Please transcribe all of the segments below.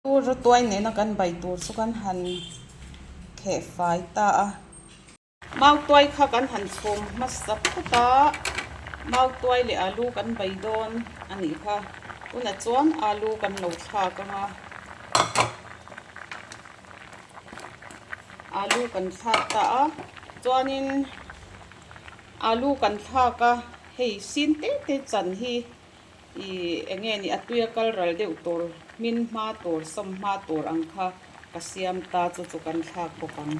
Rawtuai nena kan bai tur chu kan han kheh fai ta a. Mautuai kha kan han chhum hmasa phawt a, mautuai leh alu kan bai dawn a nih kha. Tunah chuan alu kan lo thlak ang a, alu kan thlak ta a, chuanin alu kan thlak a, hei sin te te chan hi Ih eng nge ni a tui a kal ral deuh tur, hmin hma tur, sawm hma tur ang kha ka siam ta chu chu kan thlak bawk ang.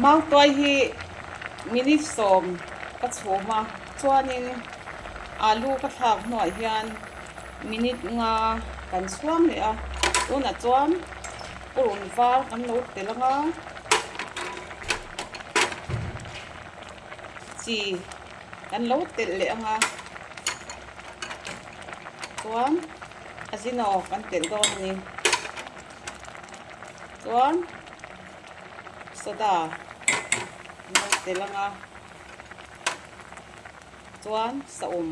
Mautuai hi minute sawm ka chhum a, chuanin alu ka thlak hnuah hian minute nga kan chhuang leh a, tunah chuan purun var kan lo tel ang a, chi kan lo telh leh ang a, chuan azino kan telh dawn a ni. Chuan soda an lo tel ang a, chuan saum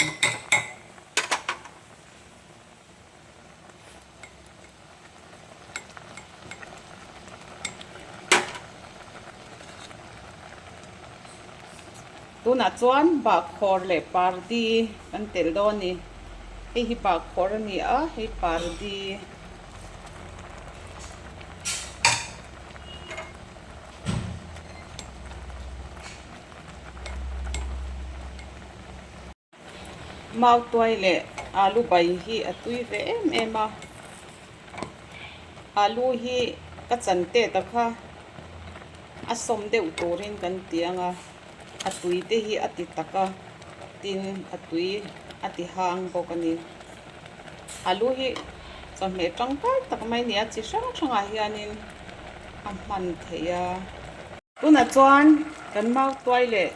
tunah chuan bahkhawr leh pardi kan telh dawn a ni. Hei hi bahkhawr a ni a, hei pardi. Mautuai leh alu bai hi a tui ve em em a, alu hi ka chan tet a kha a sawm deuh turin kan ti ang a, a tui te hi a ti tak a, tin a tui a ti hang bawk a ni. Alu hi chawhmeh tangkai tak mai a ni a, chi hrang hrangah hianin a hman theih a. Tunah chuan kan mautuai leh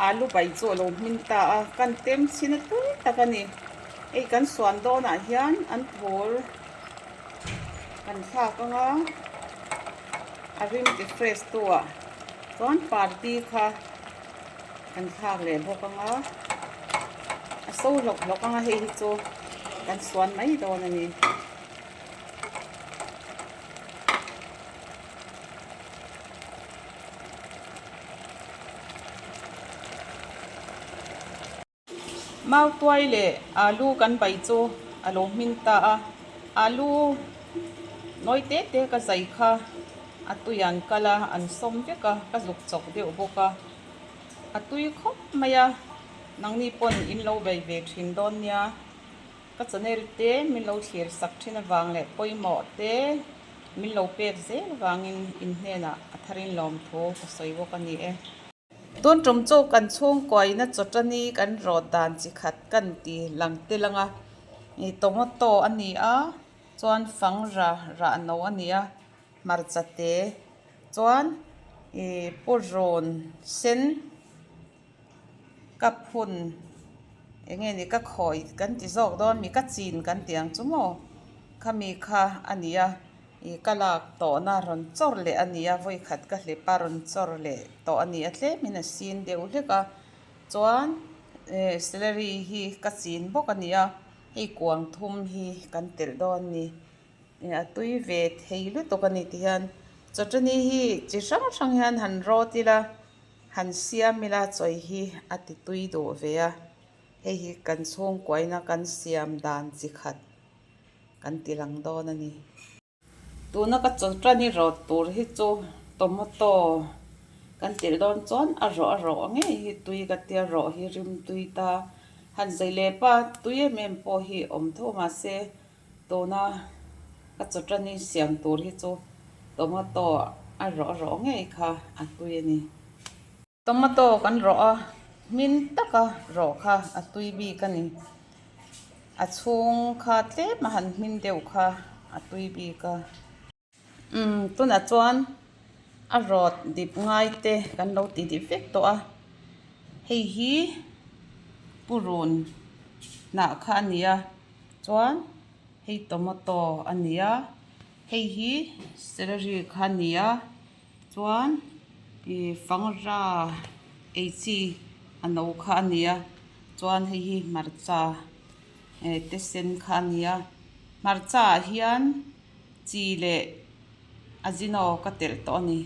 alu bai chu a lo hmin ta a, kan tem chhin a tui tak a ni. Hei kan suan dawnah hian an phur kan thlak ang a, a rim ti fresh tu ah chuan party kha kan thlak leh bawk ang a, a so hlawk hlawk ang a hei hi chu kan suan mai dawn a ni. Mautuai leh alu kan bai chu a lo hmin ta a, alu nawi te te ka zai kha a tui an kal a, an sawm vek a, ka zuk chawk deuh bawk a, a tui khawp mai a, nangni pawn in lo bei ve thin dawn nia. Ka channel te min lo thlir sak thin avang leh pawimawh te min lo pek zel avangin in hnenah a tharin lawmthu ka sawi bawk a ni e. Tun tum chu kan chhungkuaina chawtani kan rawt dan chi khat kan ti lang tel ang a, ih tomato a ni a, chuan fangra rah no a ni a, hmarcha te chuan ih purawn sen. Ka phun eng nge ni ka khawi kan ti zawk dawn mi ka chin kan tih ang chu maw khami kha a ni a ih ka lak tawhna rawn chawr leh a ni a vawikhat ka hlep a rawn chawr leh tawh a ni a tlemin a sin deuh hlek a chuan eh celery hi ka chin bawk a ni a hei kuang thum hi kan telh dawn a ni ih a tui ve thei lutuk a ni ti hian chawtani hi chi hrang hrang hian han rawt ila. Han siam ila chawi hi a ti tui duh ve a, hei hi kan chhungkuaina kan siam dan chi khat kan ti lang dawn a ni. Tuna ka chawlhṭani rawt tur hi chu tomato kan tilh dawn chuan a rawh a rawh ngei hi tui ka tia rawh hi rim tui ta. Han zei leh pa tui em em pawh hi awm tho mahse Tuna ka chawṭani siam tur hi chu tomato a rawh rawh ngei kha a tui a ni. Tomato kan rawh a, hmin taka rawh kha a tui bik a ni. A chhung kha tlem a han hmin deuh kha a tui bik a. Umm tunah chuan a rawt dip ngai te kan lo ti dip vek tawh a hei hi purun hnah kha a ni a chuan hei tomato a ni a hei hi celery kha a ni a. Chuan ih fangra ei chi a no kha a ni a chuan hei hi hmarcha eh te sen kha a ni a hmarcha ah hian chi leh a zino ka telh tawh a ni.